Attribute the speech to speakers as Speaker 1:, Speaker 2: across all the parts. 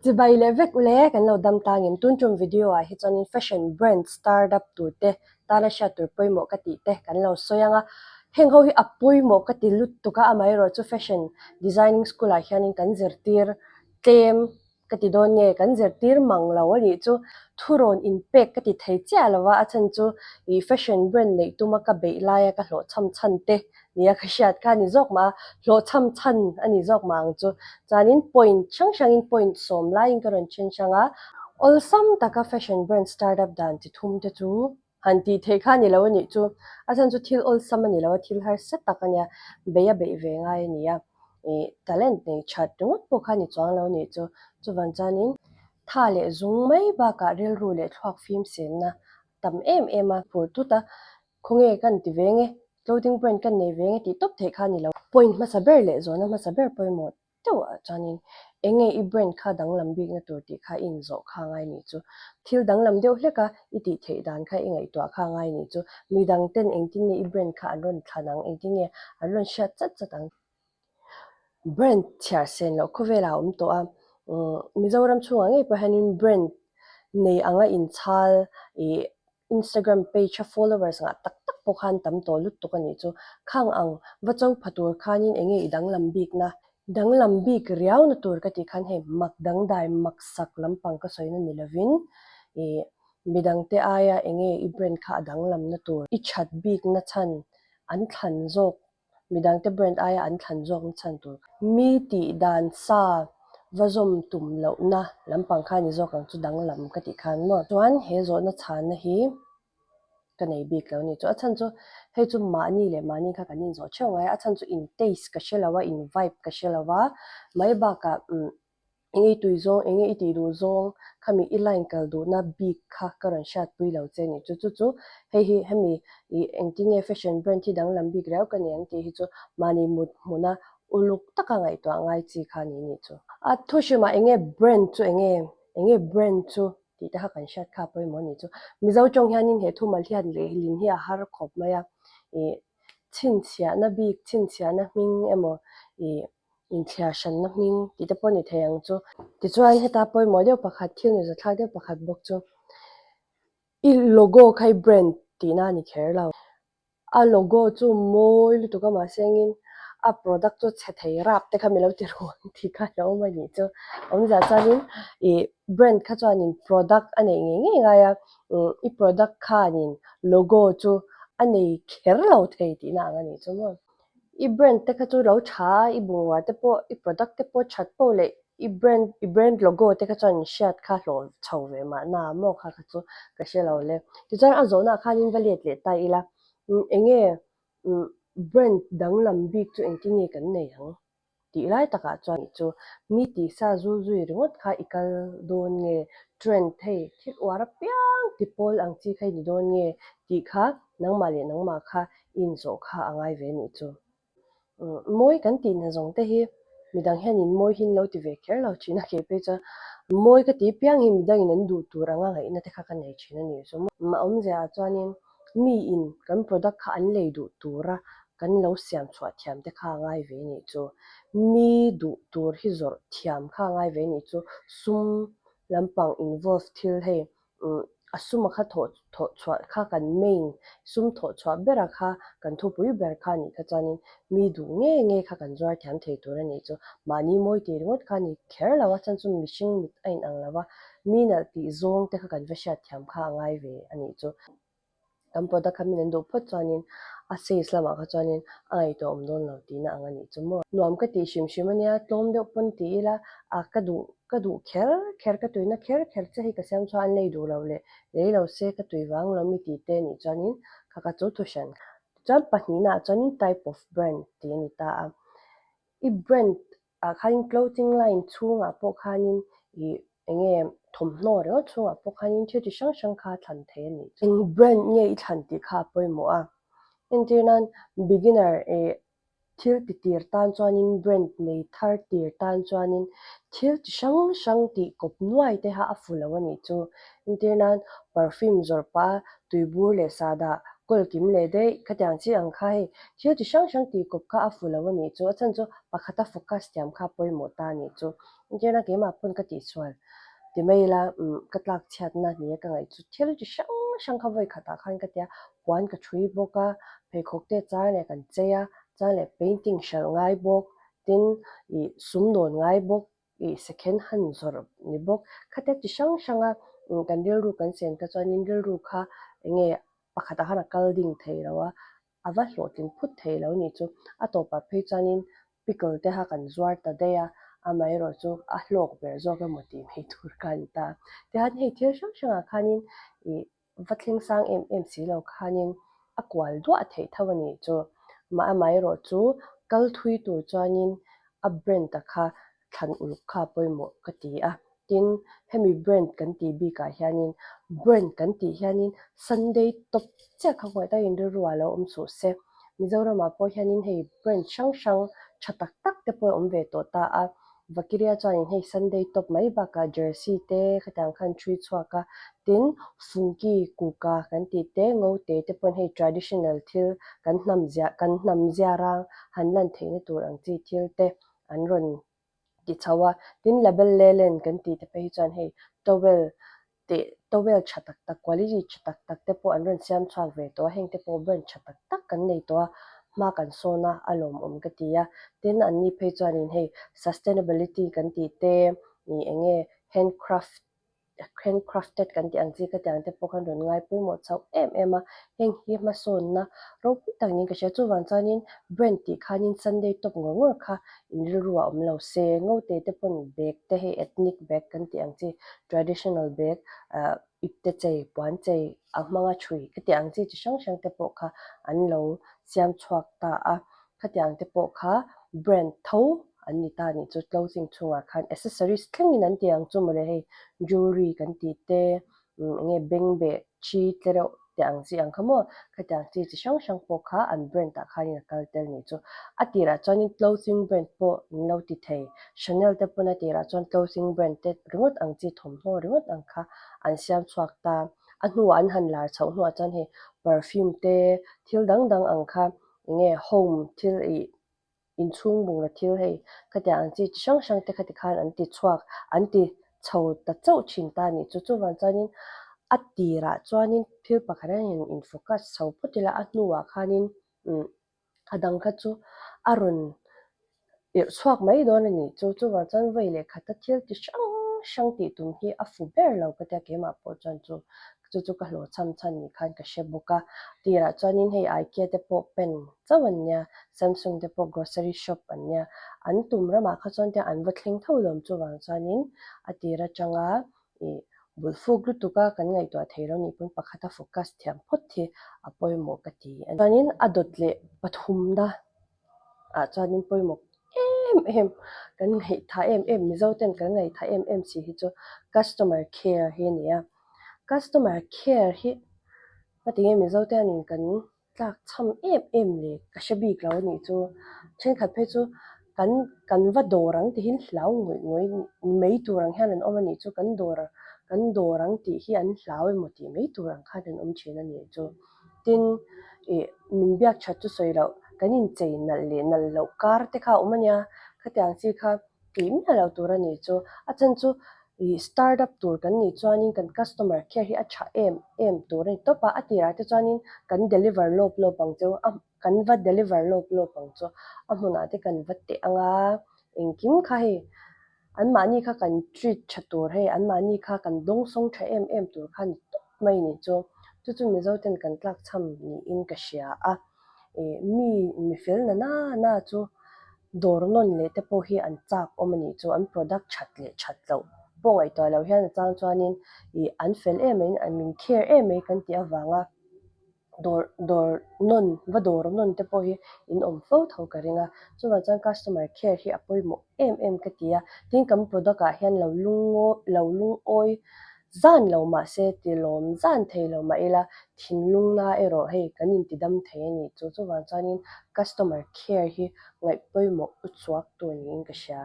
Speaker 1: Chibai leh vek ule kan lo dam tangin tun tum video ah hi chuanin fashion brand startup tur te tana hriat tur pawimawh ka tih te kan lo sawi ang a, heng ho hi a pawimawh ka ti lutuk a, amaherawh chu fashion designing school ah hianin kan zirtir tlem Ka ti dawn nge, kan zirtir mang lo a nih chu thurawn inpek ka ti thei chiah lo a, a chhan chu ih fashion brand neih tuma ka beih laia ka hlawhchham chhan te nia ka hriat kha a ni zawk mah a, hlawhchham chhan a ni zawk mah ang chu. Chuanin point hrang hrangin point sawm laiin ka rawn then hrang a, awlsam taka fashion brand startup dan chi thum te chu han tih theih kha a ni lo a nih chu, a chhan chu thil awlsam a ni lo a, thil harsa tak a nia, bei a beih ve ngai a ni a, ih talent nei that ringawt pawh kha a ni chuang lo a nih chu, chuvang chuanin tha leh zung mai bakah rilru leh thluak fim senna tam em em a phur tut a, khawnge kan ti ve nge, clothing brand kan nei ve nge tih tawp theih kha a ni lo. Point hmasa ber leh zawhna hmasa ber pawimawh deuh ah chuanin eng nge i brand kha danglam bikna tur tih kha i inzawh kha ngai nih chu. Thil danglam deuh hlek a i tih theih dan kha i ngaihtuah kha ngai nih chu. Midang ten engtin nge i brand kha an rawn thlan ang, engtin nge an rawn hriat chat chat ang. Brand chhiar sen loh khawvelah a awm tawh a, Mizoram chhungah ngei pawh hianin brand nei anga inchhal ih Instagram page a followers ngah tak tak pawh khan tam tawh lutuk a nih chu. Khang ang va cho pha tur khanin eng nge i danglam bikna? Danglam bik riauna tur ka tih khan hei mak dangdai mak sak lampang ka sawina ni lovin ih midangte aia eng nge i brand kha a danglamna tur i that bikna chhan an thlan zawk Midangte brand aia an thlan zawk na chhan tur kha. Mi tih dan sa va zawm tum lohna lampang kha a ni zawk ang chu danglam ka tih khan maw. Chuan he zawhna chhanna hi ka nei bik lo a ni chu. A chhan chu hei chu mahni leh mahni kha kan inzawh theuh ngai a, a chhan chu in taste ka hre lo a, in vibe ka hre lo a, mai bakah umm Eng i tui zawng, eng i tih duh zawng, khami i line kal duhna bik kha ka rawn hriatpui lo che ni. Chu chu chu hei hi hemi i engtin nge fashion brand hi danglam bik riau ka ni ang tih hi chu mahni mut hmuna uluk taka ngaihtuah ngai chi kha ni ni chu. A thu hrimah eng nge brand chu eng nge, eng nge brand chu tih te kha kan hriat kha pawimawh ni chu. Mizo tawng hianin he thumal hian lehlin hi a har khawp mai a, i chhinchhiahna bik, chhinchhiahna hming emaw i Inthliar hranna hming tih te pawh a ni thei ang chu. Tichuan heta pawimawh deuh pakhat, thil nuzathlak deuh pakhat bawk chu i logo kha i brand tihna a ni kher lo. A logo chu mawi lutuk a mahse engin a product chu chhe thei rap te kha mi lo ti ru ang tih kha a lo awm a nih chu. Awmzia chuanin i brand kha chuanin product a neih ngei ngei ngai a, i product khanin logo chu a nei kher lo thei tihna ang a nih chu maw. I brand te kha chu lo tha a, i bungrua te pawh, i product te pawh that poh leh i brand i brand logo te kha chuan hriat kha hlawh chho ve mahna maw kha kha chu ka hre lo le. Tichuan a zawhnaah khanin va let leh ta ila, eng nge brand danglam bik chu engtin nge kan nei ang? Tih lai takah chuan chu mi tihsa zul zui ringawt kha i kal dawn nge, trend hei thil uar apiang ti pawl ang chi kha i ni dawn nge tih kha nangmah leh nangmah kha i inzawh kha a ngai ve nih chu. Mawi kan tih hna zawng te hi midang hian in mawi hi an lo ti ve kher lo thin a, kei phei chuan mawi ka ti piang hi midangin an duh tur anga ngaihna te kha ka nei thin a ni. Chu a awmzia ah chuanin Mi in kan product kha an lei duh tura kan lo siam chhuah thiam te kha a ngai ve nih chu. Mi duh tur hi zawrh thiam kha a ngai ve nih chu. Sum lampang involve thil hei a suma kha thawh thawh chhuah kha kan main sum thawh chhuah bera kha kan thupui ber kha nih kha chuanin mi duh ngei ngei kha kan zuar thiam thei tur a nih chu. Mahni mawi tih ringawt kha a ni kher lo a, chhan chu mihring mit a inang lo va, mi nalh tih zawng te kha kan va hriat thiam kha a ngai ve a nih chu. Kan product kha min an duh phawt chuanin a sales lamah kha chuanin a ngaihtuah awm dawn lo tihna ang a nih chu maw. Nuam ka tih hrim hrim a nia, tlawm deuh pawn ti ila a ka duh ka duh kher kher ka tuina kher kher che hi ka siam chuan an lei duh lo leh lei lo se ka tui vang lo mi tih te nih chuanin kha ka chu thu hran. Tichuan pahnihna ah chuanin type of brand tih a ni ta a, i brand ah khanin clothing line chhungah pawh khanin ih eng nge thawmhnaw ringawt chhungah pawh khanin thil chi hrang hrang kha a thlan thei a nih chu. Eng brand nge i thlan tih kha a pawimawh a, entir nan beginner ih thil ti tir tan chuanin brand nei thar tir tan chuanin thil chi hrang hrang tih kawp nuai te kha a fu lo a nih chu. Entir nan perfume zawrh pah a tuibur leh sahdah. Kawl kim leh daih, khatiang chi ang kha hei thil chi hrang hrang tih kawp kha a fu lo a nih chu, a chhan chu pakhata focus thiam kha pawimawh ta a nih chu. Entirna keimah pawn ka tihsual ti mai ila umm ka tlak chhiatna ni a ka ngaih chu thil chi hrang hrang kha vawi khatah khan ka tia puan ka thui bawk a, pheikhawk te chang leh kan chei a, chang leh painting hralh ngai bawk, tin ih sumdawn ngai bawk. Ih second hand zawrh ni bawk. Khatia chi hrang hranga kan rilru kan chen kha chuanin rilru kha eng nge pakhatah khan a kal ding thei lo a, a va hlawhtling phut thei lo nih chu. A tawpah phei chuanin pickle te kha kan zuar ta daih a, amaherawh chu a hlawk ber zawk emaw tih mai tur kha a ni ta. Tihian hei thil hrang hrangah khanin ih va thleng sang em em si lo khanin a kual duah theih tho a nih chu. Mah amaherawh chu kal thui tur chuanin a brand a kha thlan uluk kha pawimawh ka ti a. Tin, hemi brand kan tih bikah hianin brand kan tih hianin Sunday tawp chiah kha khawngaih takin rilru ah lo awm suh se. Mizoramah pawh hianin hei brand hrang hrang tha tak tak te pawh a awm ve tawh ta a. Vakiria chuanin hei Sunday tawp mai bakah jersey te khatiang khan ṭhui chhuak a, tin Fungki Kuka kan tih te Ngote te pawn hei traditional thil kan hnam ziah kan hnam zia rang han lan theihna tur ang chi thil te an rawn ti chho a, tin Label Lelen kan tih te phei hi chuan hei towel teh towel tha tak tak quality tha tak tak te pawh an rawn siam chhuak ve tawh a, heng te pawh brand tha tak tak kan nei tawh a, hma kan sawn a, a lawmawm ka ti a, tin an ni phei chuanin hei sustainability kan tih te ih eng nge handcraft handcrafted kan tih ang chi ka tih ang te pawh khan rawn ngai pawimawh chauh em em a, heng hi hmasawnna ropui tak niin ka hria, chuvang chuanin brand tih khanin Sunday tawp ngawr ngawr kha in rilru a awm lo se, ngote te pawn bag te hei ethnic bag kan tih ang chi traditional bag ah ipte chei puan chei a hmanga thui ka tih ang chi chi hrang hrang te pawh kha an lo siam chhuak ta a, khatiang te pawh kha brand tho an ni ta nih chu clothing chhungah khan accessories thlengin an tih ang chu mawle hei jewelry kan tih te eng nge bengbeh thi tle reuh teh ang chi ang kha maw khatiang chi chi hrang hrang pawh kha an brand ah khanin a kal tel nih chu a tirah chuanin clothing brand pawh in lo ti thei Chanel te pawn a tirah chuan clothing brand te ringawt ang chi thawmhnaw ringawt ang kha an siam chhuak ta a hnuah an han lar chhoh hnuah chuan hei perfume te thil dang dang ang kha eng nge home thil ih Inchhung bungraw thil hei khatiang ang chi chi hrang hrang te khati khan an ti chhuak, an ti chho ta chauh thin ta nih chu. Chuvang chuanin a tirah chuanin thil pakhat hian in focus chho phawt ila a hnuah khanin umm a dang kha chu a rawn irh chhuak mai dawn a nih chu. Chuvang chuan vawi leh khata thil ti hrang hrang tih tum hi a fu ber lo ka tia keimah pawh chuan chu chu chu ka hlawhchham chhan nih khan ka hre bawk a. Tirah chuanin hei Ikea te pawh pen chauh an nia, Samsung te pawh grocery shop an nia, an tum ramah kha chuan te an va thleng tho lawm chuvang chuanin a tir atanga ih bulfuk lutuk a kan ngaihtuah thei lo nih pawn pakhat a focus thiam phawt hi a pawimawh ka ti a ni. Chuanin a dawt leh pathumna ah chuanin pawimawh em em kan ngaihthah em em Mizo ten kan ngaihthah em em si hi chu customer care hi a ni a, customer care hi hetiang nge Mizo te hianin kan tlak chham em em le ka hre bik lo a nih chu thenkhat phei chu kan kan va dawr ang tihin hlau ngawih ngawih mai tur ang hian an awm a nih chu kan dawr kan dawr ang tih hi an hlau emaw tih mai tur ang khan an awm thin a nih chu tin ih min biak that chu sawi loh kan inchei nalh leh nalh loh kar te kha a awm a nia khatiang chi kha tih miah loh tur a nih chu a chhan chu ih start up tur kan nih chuanin kan customer care hi a tha em em tur a ni tawp a, a tirah te chuanin kan deliver lawp lawp ang chu a kan va deliver lawp lawp ang chu a hmunah te kan va teh ang a engkim kha hei anmahni kha kan treat tha tur hei anmahni kha kan dawngsawng tha em em tur kha a ni tawp mai ni chu chu chu Mizo ten kan tlak chham niin ka hria a ih mi mi fel na na na chu. Dawr nawn leh te pawh hi an chak awm a nih chu, an product that leh that loh pawh ngaihtuah loh hian a chang chuanin ih an fel em mai an min care em mai kan tih avanga dawr dawr nawn va dawr nawn te pawh hi in awm fo tho ka ring a, chuvang chuan customer care hi a pawimawh em em ka ti a, tin kan product ah hian lo lungawi lo lungawi zan lo mahse ti lawm zan thei lo mah ila thinlung na erawh hei kan inti dam thei a nih chu, chuvang chuanin customer care hi ngaih pawimawh u chuak tur niin ka hria.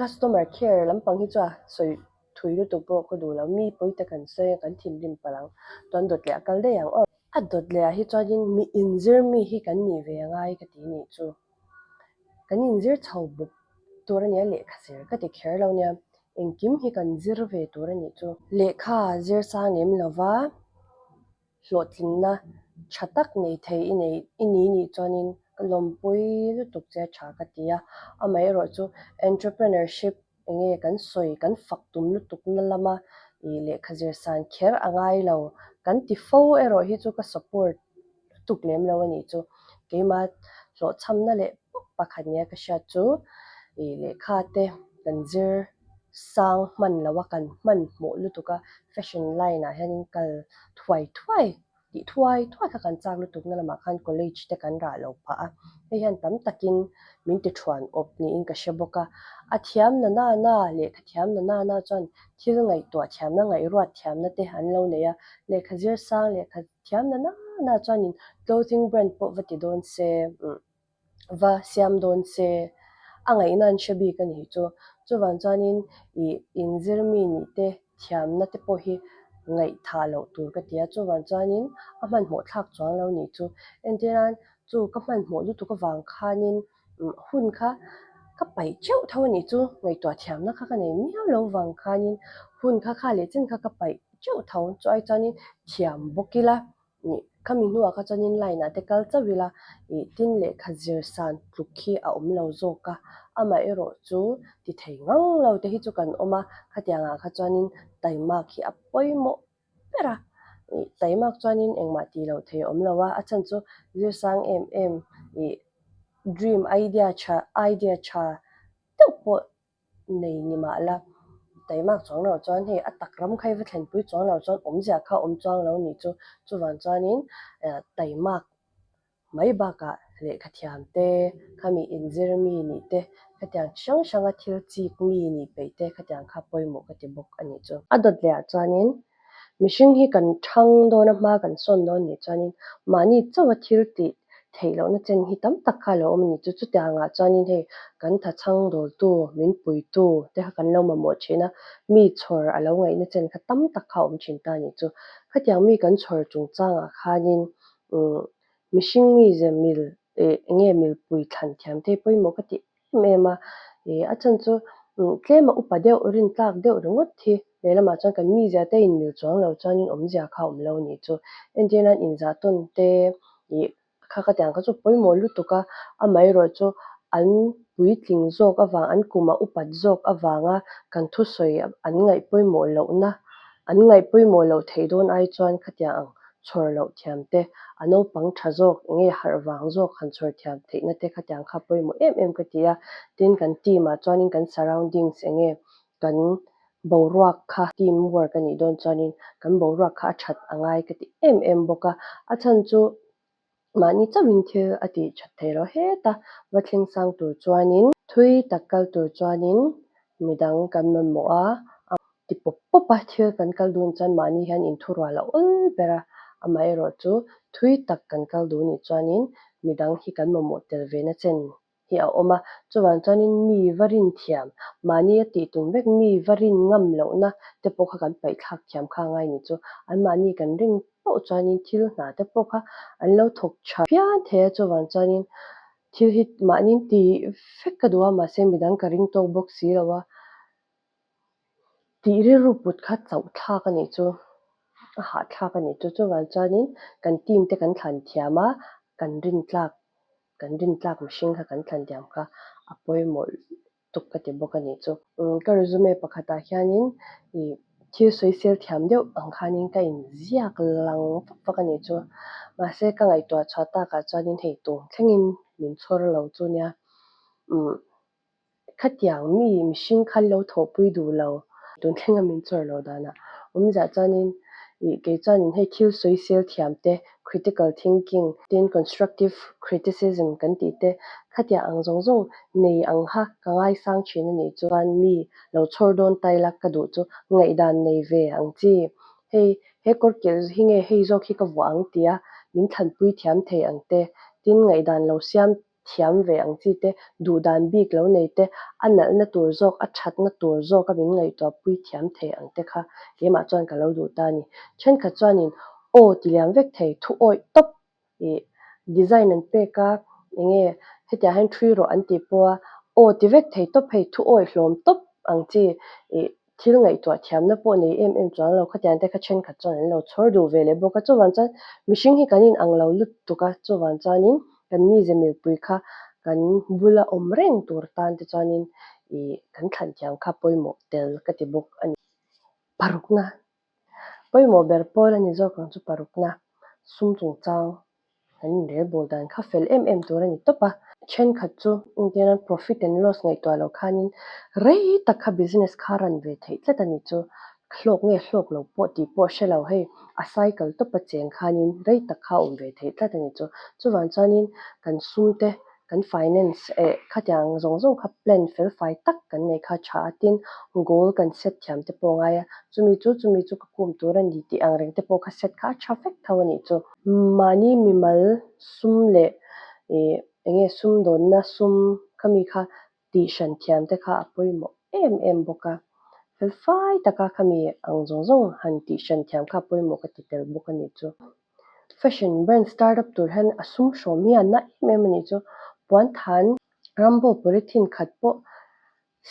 Speaker 1: Customer care lampang hi chu a sawi thui lutuk pawh ka duh lo, mi pawi tak an sawi a kan thinrim palh ang, chuan dawt leh a kal daih ang aw. A dawt leh ah hi chuanin mi inzir mi hi kan nih ve angai ka ti nih chu. Kan inzir chho bawk tur a nia lehkha zir ka ti kher lo nia, engkim hi kan zir ve tur a nih chu. Lehkha zir sang lem lova hlawhtlinna tha tak nei thei i nei i ni nih chuanin ka lawmpui lutuk che tha ka ti a, amaherawhchu entrepreneurship Enge kan sawi kan fak tum lutuk na lama ih lehkha zir san kher a ngai lo kan ti fo erawh hi chu ka support lutuk lem lo a nih chu. Keimah hlawhchhamna leh bawk pakhat nia ka hriat chu ih lehkha te kan zir sang hman lo a kan hmanhmawh lutuk a fashion line ah hianin kal thuai thuai Tih thuai thuai kha kan chak lutuk na lamah khan college te kan rah lo phah a, hei hian tam takin min ti thuan awp niin ka hre bawk a. A thiam na na na lehkha thiam na na na chuan thil ngaihtuah thiamna ngaihruat thiamna te an lo nei a, lehkha zir sang lehkha thiam na na na chuanin clothing brand pawh va ti dawn se umm. va siam dawn se a ngaihna an hre bik a nih chu. Chuvang chuanin ih inzir mi nih te thiamna te pawh hi ngaihthah loh tur ka ti a, chuvang chuanin a hmanhmawh thlak chuang lo nih chu. Entirnan chu ka hmanhmawh lutuk avang khanin hun kha ka paih teuh tho a nih chu, ngaihtuah thiamna kha ka nei miau lo vang khanin hun kha kha leh chin kha ka paih teuh tho chu ai chuanin thiam bawk ila. Nih, khami hnuah kha chuanin line ah te kal chauh ila, ih tin lehkha zir san tluk hi a awm lo zawk a, amaherawh chu ti thei ngang lo te hi chu kan awm a, khatiang ah kha chuanin taimak hi a pawimawh ber a, ih taimak chuanin engmah tih loh thei a awm lo a, a chhan chu zir sang em em ih dream idea tha idea tha deuh pawh nei ni mah la, taimak chuang lo chuan hei a tak ram kha i va thlenpui chuang lo chuan awmzia kha a awm chuang lo nih chu. Chuvang chuanin taimak mai bakah lehkha thiam te, khami inzir mi nih te, khatiang hrang hranga thil chik mi nih peih te khatiang kha pawimawh ka ti bawk a nih chu. A dawt lehah chuanin Mihring hi kan thang dawn a, hma kan sawn dawn nih chuanin mahni chauha thil tih theih lohna chen hi tam tak kha a lo awm a ni. Chu chutiangah chuanin hei kan thachhang dawltu, min puitu te kha kan lo mamawh thin a, mi chhawr a lo ngaihna chen kha tam tak kha a awm thin ta a nih chu. Khatiang mi kan chhawr chungchangah khanin umm mihring mize mil eh eng nge milpui thlan thiam te hi pawimawh ka tih em em a, ih a chhan chu tlema upa deuh rintlak deuh ringawt hi lehlamah chuan kan mizia te inmil chuang lo chuanin awmzia kha a awm lo nih chu. Entirnan inzah tawn te ih kha ka tiang kha chu pawimawh lutuk a, amaherawh chu an puitling zawk avang an kuma upat zawk avanga kan thusawi an ngaih pawimawh lohna an ngaih pawimawh loh theih dawn ai chuan khatiang ang chhawr loh thiam te, a naupang tha zawk enge harh vang zawk han chhawr thiam theihna te khatiang kha pawimawh em em ka ti a. Tin, kan team ah chuanin kan surroundings enge kan boruak kha team work a nih dawn chuanin kan boruak kha a that a ngai ka ti em em bawk a. A chhan chu mahni chauhin thil a tih that thei lo heta va thleng sang tur chuanin thui tak kal tur chuanin midang kan mamawh a, Ti pawp pawp a, thil kan kal dun chuan mahni hian inthurual a awl ber a, amaherawhchu thui tak kan kal dun nih chuanin midang hi kan mamawh tel ve na chen hi a awm a, chuvang chuanin mi va rin thiam, mahni a tih tum vek mi va rin ngam lohna te pawh kha kan paihthlak thiam kha a ngai nih chu, anmahni kan ring poh chuanin thil hna te pawh kha an lo thawk tha phian thei a, chuvang chuanin thil hi mahni ti vek ka duh a, mahse midang ka ring tawk bawk si lo a. Tih rilru put kha chauh thlak a nih chu, a hah thlak a nih chu. Chuvang chuanin kan team te kan thlan thiam a, kan rin tlak, kan rin tlak mihring kha kan thlan thiam kha a pawimawh tuk ka ti bawk a nih chu. Ka resume pakhatah hianin ih thil sawisel thiam deuh ang khanin ka inziak lang vak vak a nih chu. Mahse ka ngaihtuah chhuah takah chuanin hei tum thlengin min chhawr lo chu nia. Umm. Khatiang mi mihring kha lo thawhpui duh lo. Tun thlenga min chawr lo danah awmzia chuanin ih kei chuanin hei thil sawisel thiam te, critical thinking, tin constructive criticism kan tih te khatiang ang zawng zawng nei ang kha ka ngaisang thin a nih chuan mi lo chhawr dawn ta ila ka duh chu ngaihdan nei ve ang chi. Hei he kawr kilh hi nge hei zawk hi ka vuah ang tia min thlanpui thiam thei ang te, tin ngaihdan lo siam thiam ve ang chi te, duhdan bik lo nei te, a nalhna tur zawk, a thatna tur zawka min ngaihtuah pui thiam thei ang te kha keimah chuan ka lo duh ta a ni. Thenkhat chuanin Aw ti liam vek thei, thu awih tawp ih design an pek a, enge hetiang hian thui rawh an tih pawh a, aw ti vek thei tawp hei thu awih hlawm tawp ang chi ih thil ngaihtuah thiamna pawh nei em em chuang lo khatiang te kha thenkhat chuan an lo chhawr duh ve leh bawk a, chuvang chuan mihring hi kan inang lo lutuk a, chuvang chuanin kan mize milpui kha kan bula awm reng tur tan te chuanin ih kan thlan thiam kha pawimawh tel ka ti bawk a ni. Parukna Pawimawh ber pawl a ni zawk ang chu parukna sum chungchang kan inrelbawl dan kha fel em em tur a ni tawp a. Thenkhat chu engtiang profit and loss ngaihtuah loh khanin rei tak kha business kha run ve theih tlat a ni chu. Hlawk nge hlawk lo pawh tih pawh hre lo hei a cycle tawpa cheng khanin rei tak kha awm ve theih tlat a ni chu. Chuvang chuanin kan sum te Kan finance eh khatiang zawng zawng kha plan fel fai tak kan nei kha tha a, tin goal kan set thiam te pawh a ngai a, chumi chu chumi chu ka kum tur a ni tih ang reng te pawh kha set kha a tha vek tho a nih chu. Mahni mimal sum leh ih eng nge sum dawnna sum khami kha tih hran thiam te kha a pawimawh em em bawk a, fel fai taka khami ang zawng zawng han tih hran thiam kha a pawimawh ka ti tel bawk a nih chu. Fashion brand startup tur hian a sum hrawm hi a na em em a nih chu. Puanthan Rambo polythene khat pawh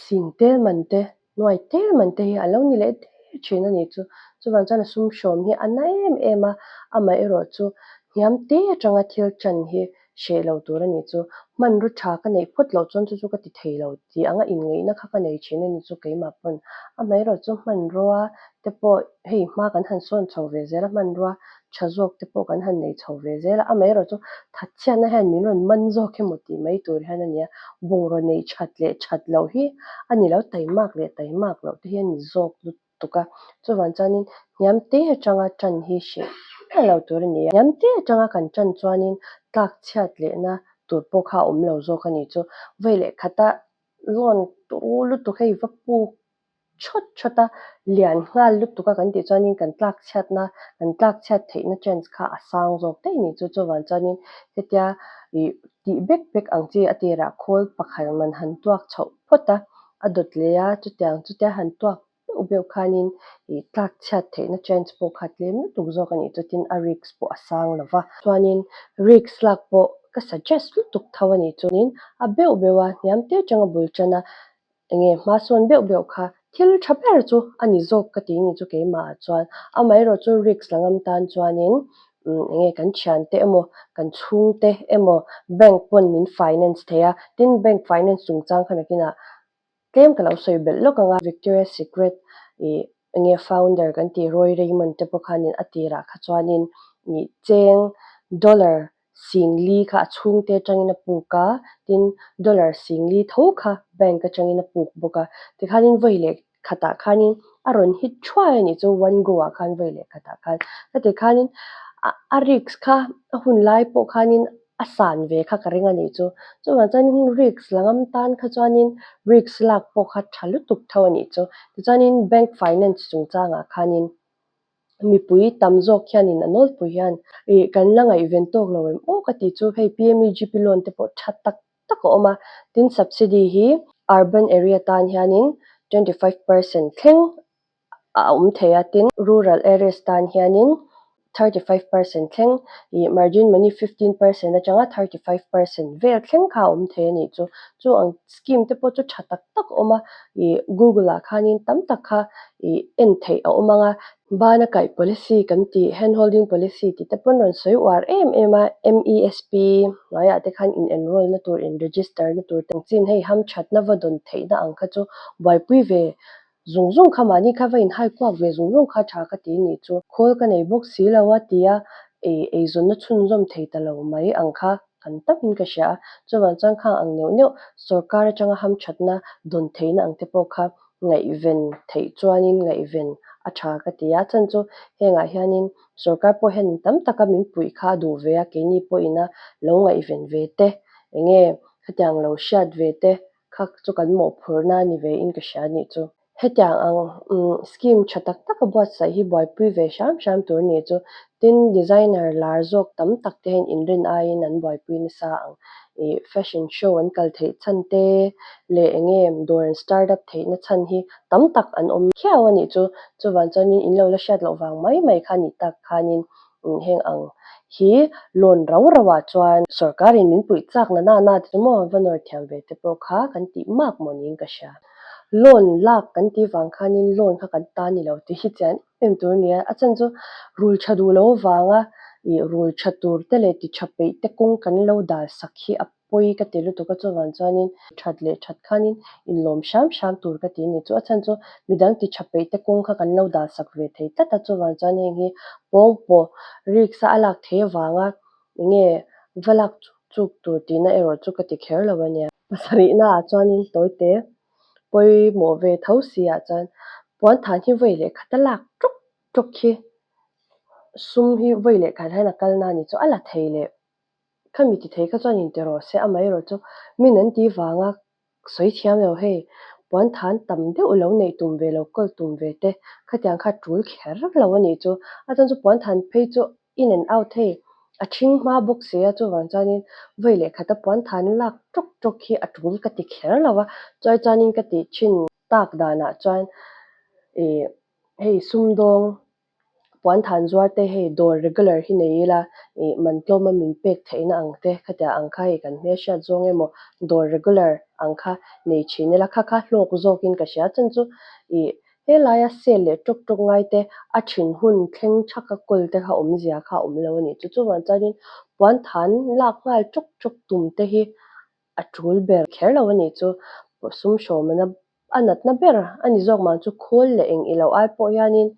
Speaker 1: sing tel man te, nuai tel man te hi a lo ni leh der thin a nih chu. Chuvang chuan a sum hrawm hi a na em em a, amaherawh chu hniam te atanga thil tan hi hreh lo tur a nih chu. Hmanraw tha ka neih phawt loh chuan chu chu ka ti thei lo tih anga inngaihna kha ka nei thin a ni chu keimah pawn. Amaherawh chu hmanrua te pawh hei hma kan han sawn chho ve zel a, hmanrua tha zawk te pawh kan han nei chho ve zel a. Amaherawh chu thatchhiatna hian min rawn man zawk emaw tih mai tur hian a ni a, bungraw neih that leh that loh hi a ni lo, taimak leh taimak loh te hi a ni zawk lutuk. tuk a, chuvang chuanin hniam te atanga tan hi hreh miah lo tur a ni a, hniam te atanga kan tan chuanin tlak chhiat lehna tur pawh kha a awm lo zawk a ni chu vawi leh khata loan turu lutuk hei va puk thawt thawt a, lian nghal lutuk a kan tih chuanin kan tlak chhiatna kan tlak chhiat theihna chance kha a sang zawk daih a ni chu, chuvang chuanin hetia ih tih bek bek ang chi a tirah khawl pakhat man han tuak chhoh phawt a, a dawt leh a chutiang chutia han tuak beuh beuh khanin ih tlak chhiat theihna chance pawh kha tlem lutuk zawk a nih chutin a risk pawh a sang lo va. Chuanin risk lak pawh ka suggest lutuk tho a nih chuanin a beuh beuh a, hniam te atanga bul tan a, enge hma sawn beuh beuh kha thil tha ber chu a ni zawk ka ti nih chu keimah ah chuan. Amaherawh chu risk la ngam tan chuanin enge kan thiante emaw kan chhungte emaw bank pawn min finance thei a, tin bank finance chungchang kha nakinah Tlem ka lo sawi belh lawk ang a, Victoria's Secret ih enge founder kan tih Roy Raymond te pawh khanin a tirah kha chuanin ih cheng dollar singli kha a chhungte atangin a puk a, tin dollar singli tho kha bank atangin a puk bawk a, tikhanin vawi leh khatah khanin a rawn hit thuai a nih chu one go ah khan vawi leh khatah khan ka ti khanin a risk kha a hun lai pawh khanin a san ve kha ka ring a nih chu. Chuvang chuanin risk la ngam tan kha chuanin risk lak pawh kha tha lutuk tho a nih chu. Tichuanin bank finance chungchangah khanin mipui tam zawk hianin a nawlpui hian ih kan la ngaihven tawk lo em aw ka tih chu hei PMEGP loan te pawh tha tak tak a awm a, tin subsidy hi urban area tan hianin 25% thleng a awm thei a, tin rural areas tan hianin 35% thleng ih margin money 15% atanga 35% vel thleng kha a awm thei a nih chu. Chu ang scheme te pawh chu tha tak tak a awm a, ih google ah khanin tam tak kha ih en theih a awm ang a. Bana kaih policy kan tih hand holding policy tih te pawn rawn sawi uar em em a, MESP hnuaiah te khan in enroll na tur in register na tur te ang chin hei hamthatna va dawn theihna ang kha chu buaipui ve Zung zung kha mahni kha va inhai kuak ve zung zung kha tha ka ti nih chu. Khawl ka nei bawk si lo a tia ei eizawnna chhunzawm thei ta lo mai ang kha kan takin ka hria a. Chuvang chuan khang ang neuh neuh sorkar atanga hamthatna dawn theihna ang te pawh kha ngaihven theih chuanin ngaihven a tha ka ti a. Chhan chu hengah hianin sorkar pawh hian tam taka min puih kha a duh ve a, keini pawhina lo ngaihven ve te enge khatiang lo hriat ve te Kha chu kan mawhphurhna a ni ve in ka hria nih chu. Hetiang ang scheme tha tak tak a buatsaih hi buaipui ve hram hram tur nih chu. Tin, designer lar zawk tam tak te hian inrin aiin an buaipui nasa ang. Ih fashion show an kal theih chhan te leh eng nge dawr an start up theihna chhan hi tam tak an awm khiau a nih chu. Chuvang chuanin in lo la hriat loh vang mai mai kha nih tak khanin. Heng ang hi loan rau rau ah chuan sorkar in min puih chak na na na te chu maw va nawr thiam ve te pawh kha kan tih mak maw niin ka hria. Loan lak kan tih vang khanin loan kha kan ta ni lo tih hi chian em tur a ni a, a chhan chu rul tha duh lo vanga ih rul tha tur te leh ti tha peih te kawng kan lo dal sak hi a pawi ka ti lutuk a, chuvang chuanin that leh that khanin inlawm hram hram tur ka ti a ni. Chu a chhan chu midang ti tha peih te kawng kha kan lo dal sak ve thei tlat a, chuvang chuan heng hi pawng pawh risk a a lak theih avanga enge va lak chuk chuk tur tihna erawh chu ka ti kher lo a nia. Pasarihna ah chuanin tawite pawimawh ve tho si ah chuan puan than hi vawi leh khat a lak ṭawk ṭawk hi sum hi vawi leh khat hian a kal na a ni chu a la thei leh Khami ti thei kha chuan inti rawh se, amaherawh chu min an ti vanga sawi thiam lo hei, puan than tam deuh lo neih tum ve lo kawl tum ve te khatiang kha tul kher lo a nih chu. A chuan chu puan than phei chu in and out hei a thing hma bawk si a, chuvang chuanin vawi leh khata puan than lak tawk tawk hi a tul ka ti kher lo a, chuai chuanin ka tih thin tak danah chuan ih hei sumdawng Puan than zuar te hei dawr regular hi nei ila ih man tlawma min pek theihna ang te khatiang ang kha hei kan hmelhriat zawng emaw dawr regular ang kha nei thin ila kha kha hlawk zawkin ka hria chuan chu ih helaia sale leh tawk tawk ngai te a thin hun thleng thaka kawl te kha awmzia kha a awm lo a nih chu. Chuvang chuanin puan than lak nghal tawk tawk tum te hi a tul ber kher lo a nih chu. Sum hrawmna A natna ber a ni zawk mah chu khawl leh eng i lo ai pawh hianin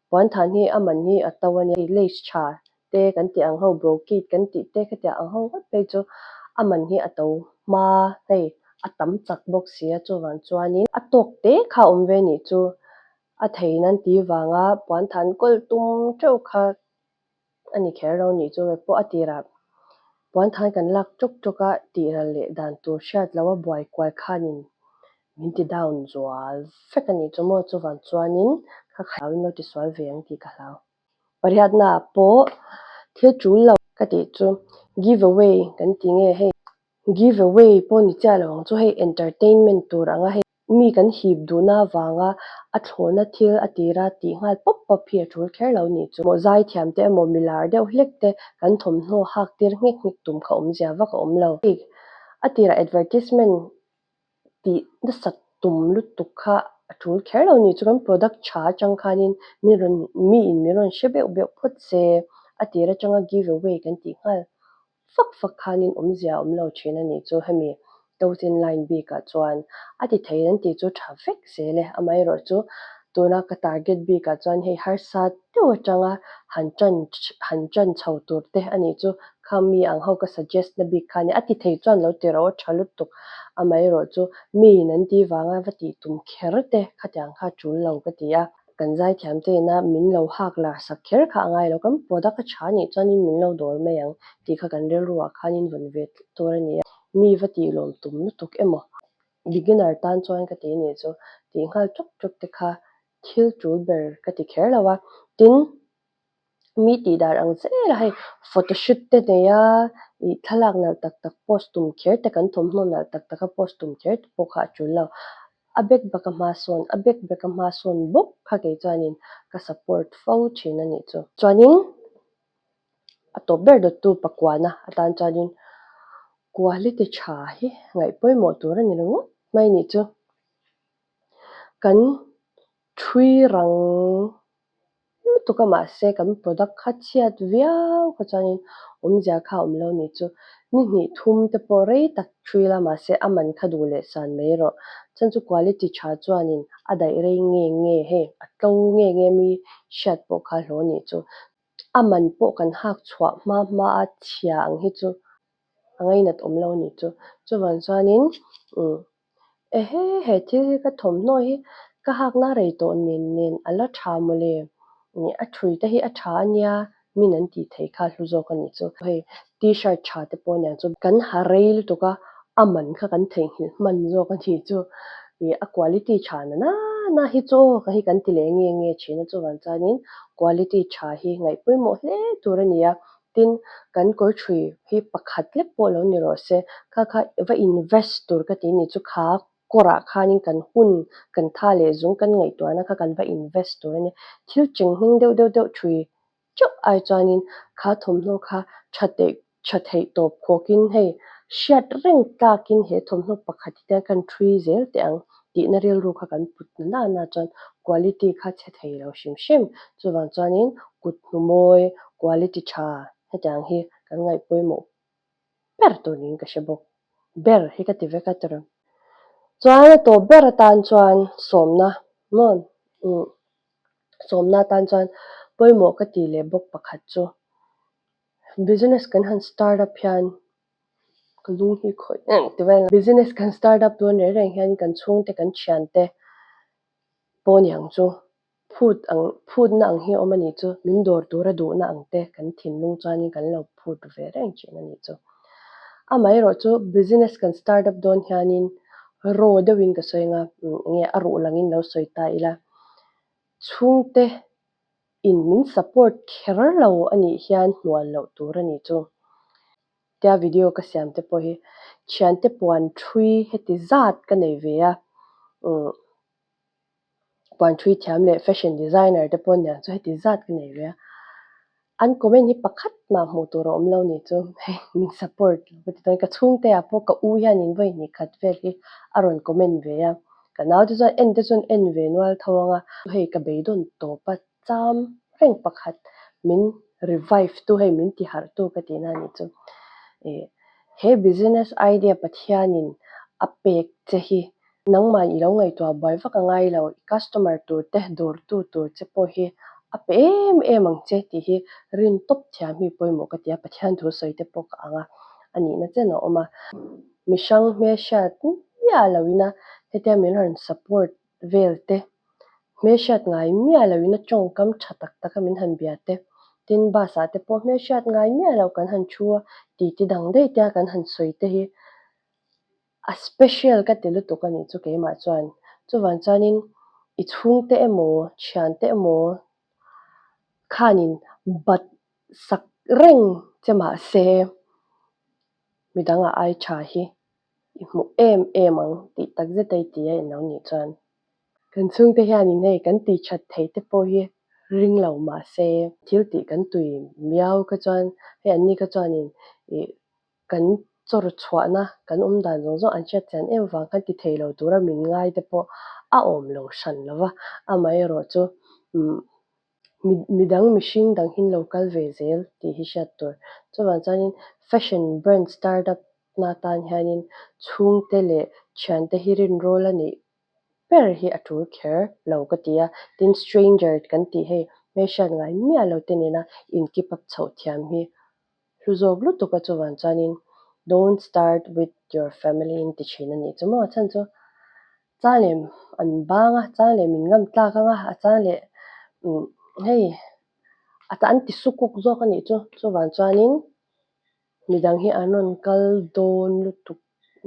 Speaker 1: puan than hi a man hi a to a nia. Lace tha te kan tih ang ho, brocade kan tih te khatiang ang ho ngawt phei chu a man hi a to hma hei a tam chak bawk si a, chuvang chuanin a tawk te kha a awm ve nih chu a thei nan ti vanga puan than kawl tum teuh kha A ni kher lo nih chu ve pawh a tirah puan than kan lak tawk tawk a tih ral leh dan tur hriat lo a buai kual khanin min ti down zual vek a nih chu maw chuvang chuanin kha hlau in lo ti sual ve ang tih ka hlau. Pariatna ah pawh thil tul lo ka tih chu give away kan ti nge hei give away pawh ni chiah lo ang chu hei entertainment tur anga hei Mi kan hip duhna avanga a thlawhna thil a tira tih nghal pawp pawp hi a tul kher lo nih chu. Maw zai thiam te emaw mi lar deuh hlek te kan thawmhnaw hak tir nghek nghek tum kha awmzia vak a awm lo. Hei a tira advertisement tih nasat tum lutuk kha a tul kher lo nih chu. Kan product tha atang khanin mi rawn mi in mi rawn hre beuh beuh phawt se a tir atanga give away kan tih nghal Fak fak khanin awmzia a awm lo thin a nih chu hemi Totin line bikah chuan a ti thei an tih chu tha vek zel e. Amaherawh chu tuna ka target bikah chuan hei harsa deuh atanga han tan han tan chho tur te a nih chu kha mi ang ho ka suggest na bik kha a nia. A ti thei chuan lo ti rawh aw tha lutuk. Amaherawh chu miin an tih vanga va tih tum kher te khatiang kha tul lo ka ti a. Kan zaithiam te ina min lo hak lar sak kher kha a ngai lo, kan product a tha nih chuanin min lo dawr mai ang tih kha kan rilru ah khanin vawn ve tlat tur a ni a, mi va tih lawm tum lutuk emaw beginner tan chuan ka ti nih chu tih nghal tawk tawk te kha thil tul ber ka ti kher lo a, tin Mi tih dan ang zel a hei photoshoot te nei a ih thlalak nalh tak tak post tum kher te kan thawmhnaw nalh tak tak a post tum kher te pawh kha a tul lo. A bek bak a hma sawn a bek bek a hma sawn bawk kha kei chuanin ka support fo thin a nih chu. Chuanin a tawp ber dawttu pakuana atan chuanin quality tha hi ngaih pawimawh tur a ni ringawt mai nih chu. Kan thui rang lutuk a mahse kan product kha chhiat viau kha chuanin awmzia kha a awm lo ni chu ni hnih thum te pawh rei tak thui la mahse a man kha duh leh san mai rawh chuan chu quality tha chuanin a daih rei nge nge hei a tlo nge nge mi hriat pawh kha hlawh ni chu a man pawh kan hak chhuah hma hma a chhia ang hi chu a ngainat awm lo ni chu chuvang chuanin umm Ehe, he thil hi ka thawmhnaw hi ka hakna rei tawh nen nen a la tha mawle. Ih a thui te hi a tha a nia, min an tih theih kha hlu zawk a nih chu. Hei t-shirt tha te pawh aniang chu kan ha rei lutuk a, a man kha kan theihnghilh hman zawk a nih chu. Ih a quality tha na na na hi chu aw ka hi kan ti leh nge nge thin a, chuvang chuanin quality tha hi ngaih pawimawh hle tur a ni a. Tin, kan kawr thui hi pakhat lek pawh lo ni rawh se, kha kha va invest tur ka ti ni chu kha kawrah khanin kan hun, kan tha leh zung kan ngaihtuahna kha kan va invest tur a nia. Thil cheng hming deuh deuh deuh thui Teuh ai chuanin kha thawmhnaw kha tha teih tha theih tawp khawkin hei hriat reng tlakin he thawmhnaw pakhat hi hian kan thui zel teh ang tihna rilru kha kan put na na na chuan quality kha chhe thei lo hrim hrim. Chuvang chuanin kut hnu mawi quality tha hetiang hi kan ngaih pawimawh ber tur niin ka hre bawk. Ber hi ka ti vek a tiraw. Chuan a tawp ber atan chuan sawmna maw umm sawmna atan chuan pawimawh ka ti leh bawk pakhat chu business kan han start up hian ka lung hi khawih em ti vel business kan start up dawn reng reng hian kan chhungte kan thiante pawh niang chu Phut ang, phutna ang hi a awm a nih chu, min dawr tura duhna ang te kan thinlung chuanin kan lo phut ve reng thin a nih chu. Amaherawh chu business kan start up dawn hianin raw deuhin ka sawi anga, enge a ruh langin lo sawi ta ila, chhungte in min support kher lo a nih hian hnual loh tur a nih chu. Tia video ka siam te pawh hi thiante puan thui heti zat ka nei ve a, umm. Puan thui thiam leh fashion designer te pawh aniang chu heti zat ka nei ve a, an comment hi pakhat mah hmuh tur a awm lo nih chu hei min support lo ka ti dawn ka chhungte ah pawh ka u hianin vawi hnih khat vel hi a rawn comment ve a, ka nau te chuan en te chuan en ve nual tho ang a, hei ka beidawn tawp a cham reng pakhat min revive tu hei min ti harh tu ka tihna a nih chu ih he business idea Pathianin a pek che hi Nangmah i lo ngaihtuah buai vak a ngai lo, i customer tur te, dawrtu tur che pawh hi a pe em em ang che tih hi rin tawp thiam hi pawimawh ka ti a, Pathian thu sawi te pawh ka ang a, a nihna chen a awm a. Mihrang hmelhriat miah loin a hetia min rawn support vel te, hmelhriat ngai miah loin a tawngkam tha tak tak a min han bia te, tin bus ah te pawh hmelhriat ngai miah loh kan han thu a, titi dang daih te a kan han sawi te hi A special ka ti lutuk a nih chu keimah chuan. Chuvang chuanin i chhungte emaw, thiante emaw khanin bat sak reng che mahse midang a ai tha hi i hmuh em em ang tih tak zet a i ti a inlo nih chuan. Kan chhungte hianin hei kan tih that thei te pawh hi ring lo mahse thil tih kan tui miau kha chuan hei anni kha chuanin ih Kan chawr chhuahna kan awm dan zawng zawng an hriat chian em vang khan ti thei lo tura min ngai te pawh a awm lo hran lo va, amaherawh chu umm midang mihring dang hin lo kal ve zel tih hi hriat tur. Chuvang chuanin fashion brand startup na tan hianin chhungte leh thiante hi rinrawl a nih ber hi a tul kher lo ka ti a, tin stranger kan tih hei hmelhriat ngai miah lo te nena in keep up chhoh thiam hi Hlu zawk lutuk a chuvan chuanin don't start with your family in ti thin a nih chu maw? Chhan chu chang leh an bang a, chang leh min ngam tlak ang a, a chang leh umm hei a an ti sukuk zawk a nih chu. Chuvan chuanin midang hi an rawn kal dawn lutuk,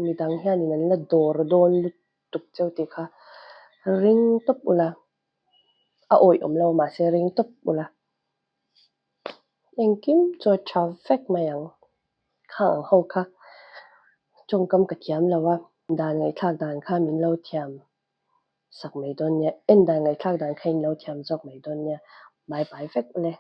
Speaker 1: midang hianin an la dawr dawn lutuk cheu tih kha ring tawp ula, a awih awm lo mahse ring tawp ula. Engkim chu a tha vek mai ang. Khang ang ho kha tawngkam ka thiam lo a, dan ngaihthlak dan kha min lo thiam sak mai dawn nia, en dan ngaihthlak dan kha in lo thiam zawk mai dawn nia, bye bye vek ule.